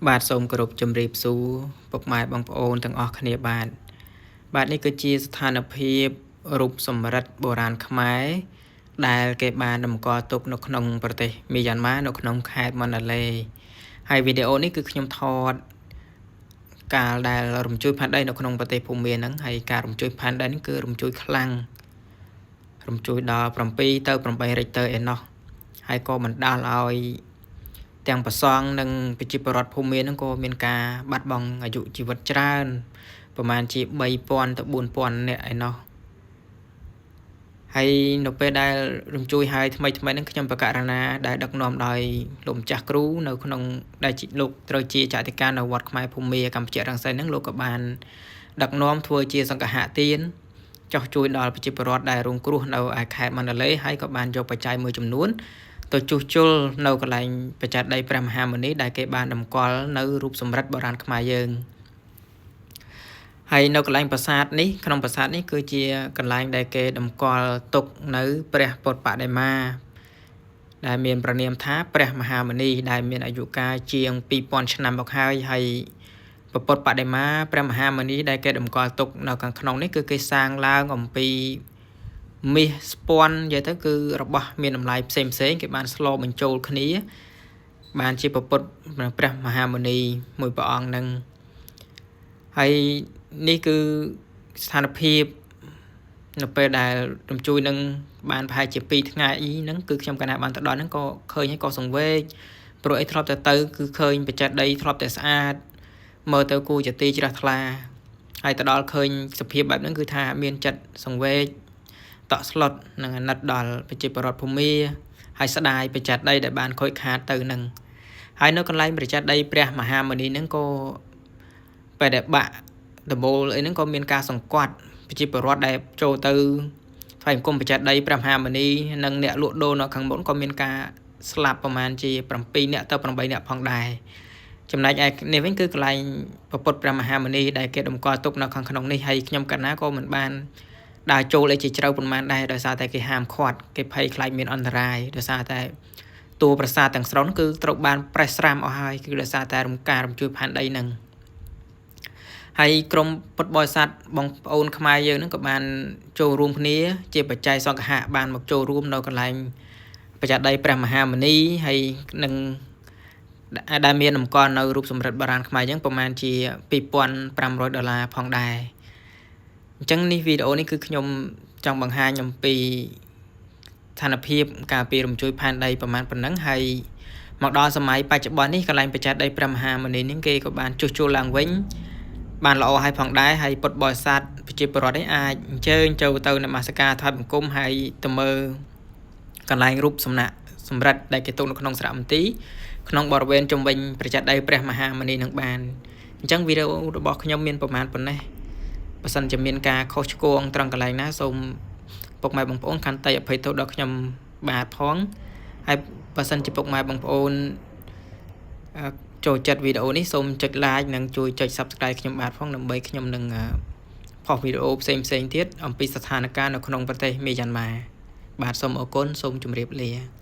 បាទសូមគោរពជម្រាបសួរពុកម៉ែបងប្អូនទាំងអស់គ្នាបាទបាទនេះគឺជាស្ថានភាពរូបសំរឹទ្ធបុរាណខ្មែរដែលគេបានតម្កល់ទុកនៅក្នុងប្រទេសមីយ៉ាន់ម៉ានៅក្នុងខេត្តម៉ាន់ដាឡេហើយវីដេអូនេះគឺខ្ញុំថតកាលដែលរំជួយផែនដីនៅក្នុងប្រទេសភូមាហ្នឹងហើយការរំជួយផែនដីនេះគឺរំជួយខ្លាំងរំជួយដល់7ទៅ8 Richter ឯណោះហើយក៏បណ្ដាលឲ្យទាំងប្រសង់និងប្រជាពលរដ្ឋភូមិហ្នឹងក៏មានការបាត់បង់អាយុជីវិតច្រើនប្រហែលជា3000ទៅ4000នាក់ឯណោះហើយនៅពេលដែលរំជួយហើយថ្មីថ្មីហ្នឹងខ្ញុំបកករណាដែលដឹកនាំដោយលោកម្ចាស់គ្រូនៅក្នុងដែលលោកត្រូវជាចតិការនៅវត្តខ្មែរភូមិកម្ពុជារង្សីហ្នឹងលោកក៏បានដឹកនាំធ្វើជាសង្ឃហទានចោះជួយដល់ប្រជាពលរដ្ឋដែលរងគ្រោះនៅឯខេត្តម៉ាន់ដាឡេហើយក៏បានយកបច្ច័យមួយចំនួនទៅជួសជុលនៅកន្លែងបច្ចេកដីព្រះមហាមុនីដែលគេបានតម្កល់នៅរូបសំរឹទ្ធបុរាណខ្មែរយើងហើយនៅកន្លែងប្រាសាទនេះក្នុងប្រាសាទនេះគឺជាកន្លែងដែលគេតម្កល់ទុកនៅព្រះពុទ្ធបដិមាដែលមានព្រះនាមថាព្រះមហាមុនីដែលមានអាយុកាលជាង2000ឆ្នាំមកហើយហើយព្រះពុទ្ធបដិមាព្រះមហាមុនីដែលគេតម្កល់ទុកនៅខាងក្នុងនេះគឺគេសាងឡើងអំពីមាសស្ពាន់និយាយទៅគឺរបស់មានតម្លៃផ្សេងផ្សេងគេបានស្លបញ្ចូលគ្នាបានជាព្រះពុទ្ធព្រះមហាមុនីមួយព្រះអង្គនឹងហើយនេះគឺស្ថានភាពនៅពេលដែលរំជួយនឹងបានប្រហែលជា2ថ្ងៃហ្នឹងគឺខ្ញុំកណាបានទៅដល់ហ្នឹងក៏ឃើញហើយក៏សង្វេគព្រោះអីធ្លាប់តែទៅគឺឃើញបច្ចេកដីធ្លាប់តែស្អាតមើលទៅគួរជាទីជ្រះថ្លាហើយទៅដល់ឃើញសភាពបែបហ្នឹងគឺថាមានចិត្តសង្វេគតក់ស្លុតនិងអាណិតដល់ប្រជាពលរដ្ឋភូមាហើយស្ដាយបច្ចេកដីដែលបានខូចខាតទៅនឹងហើយនៅកន្លែងប្រជាដីព្រះមហាមុនីហ្នឹងក៏ពេលដែលបាក់ដំបូលអីហ្នឹងក៏មានការសង្កត់ប្រជាពលរដ្ឋដែលចូលទៅថ្វាយបង្គំបច្ចេកដីព្រះមហាមុនីនិងអ្នកលក់ដូរនៅខាងមុនក៏មានការស្លាប់ប្រហែលជា7នាក់ទៅ8នាក់ផងដែរចំណែកឯនេះវិញគឺកន្លែងព្រះពុទ្ធព្រះមហាមុនីដែលគេតម្កល់ទុកនៅខាងក្នុងនេះហើយខ្ញុំកណ្ណាក៏មិនបានដើរចូលអីជាជ្រៅប៉ុន្មានដែរដោយសារតែគេហាមឃាត់គេភ័យខ្លាចមានអន្តរាយដោយសារតែតួប្រាសាទទាំងស្រុងគឺត្រូវបានប្រេះស្រាំអស់ហើយគឺដោយសារតែរំការរំជួយផែនដីហ្នឹងហើយក្រមពុទ្ធបរិស័ទបងប្អូនខ្មែរយើងហ្នឹងក៏បានចូលរួមគ្នាជាបច្ច័យសង្ឃហៈបានមកចូលរួមនៅកន្លែងបច្ច័យដីព្រះមហាមុនីហើយនឹងដែលមានតម្កល់នៅរូបសំរឹទ្ធបុរាណខ្មែរយើងប្រហែលជា2500ដុល្លារផងដែរអញ្ចឹងនេះវីដេអូនេះគឺខ្ញុំចង់បង្ហាញអំពីស្ថានភាពការពីរំជួយផែនដីប្រហែលប៉ុណ្ណឹងហើយមកដល់សម័យបច្ចុប្បន្ននេះកន្លែងបច្ចេកដីព្រះមហាមុនីនេះគេក៏បានជួសជុលឡើងវិញបានល្អហើយផងដែរហើយពុទ្ធបរិស័ទប្រជាពលរដ្ឋនេះអាចអញ្ជើញចូលទៅនមស្ការថ្វាយបង្គំហើយទៅមើលកន្លែងរូបសំណាកសំរឹទ្ធដែលគេទុកនៅក្នុងសារមន្ទីរក្នុងបរិវេណជុំវិញព្រះចេតិយព្រះមហាមុនីនឹងបានអញ្ចឹងវីដេអូរបស់ខ្ញុំមានប្រមាណប៉ុណ្ណេះបើសិនជាមានការខុសឆ្គងត្រង់កន្លែងណាសូមពុកម៉ែបងប្អូនខន្តីអភ័យទោសដល់ខ្ញុំបាទផងហើយបើសិនជាពុកម៉ែបងប្អូនចូលចិត្តវីដេអូនេះសូមចុច like និងជួយចុច Subscribe ខ្ញុំបាទផងដើម្បីខ្ញុំនឹងផុសវីដេអូផ្សេងផ្សេងទៀតអំពីស្ថានភាពនៅក្នុងប្រទេសមីយ៉ាន់ម៉ាបាទសូមអរគុណសូមជម្រាបលា។